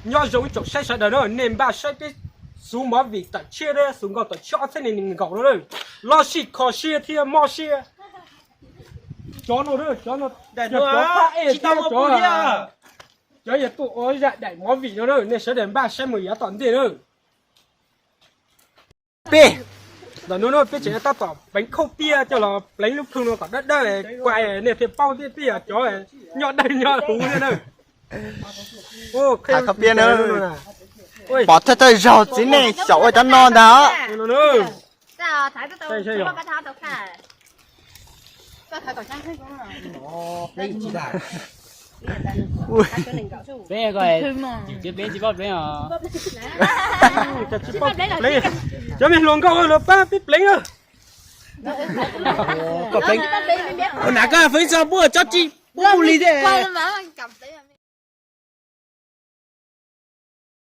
Nyob zoo ib tsoom saib sawv daws na, nej npaj saib peb xuv movie tawm tshiab, xuv nkauj tawm tshiab ob txhiab nees nkaum no na. Loj sij kho siab thiab mob siab. Cov no, cov no, cov, cov yog tuaj ua zaj daim movie no na, nej sawv daws npaj saib mus yav tom ntej na. Peb, ntawm no na peb tseem tab tom pleev khauj piab coj los pleev lub khw no kom dawb dawb, kuas nej thiaj paub thiab peb yog cov nyob dawb nyob huv thiab na. Thaiv khauj piab na. Pom thawj thawj zaug txiv neej xyaum ua cov no ntag. Pleev, cov me hluas nkauj los pab peb pleev na. Ua nam koj feem txog puab tsob tsi puab mus li thiab.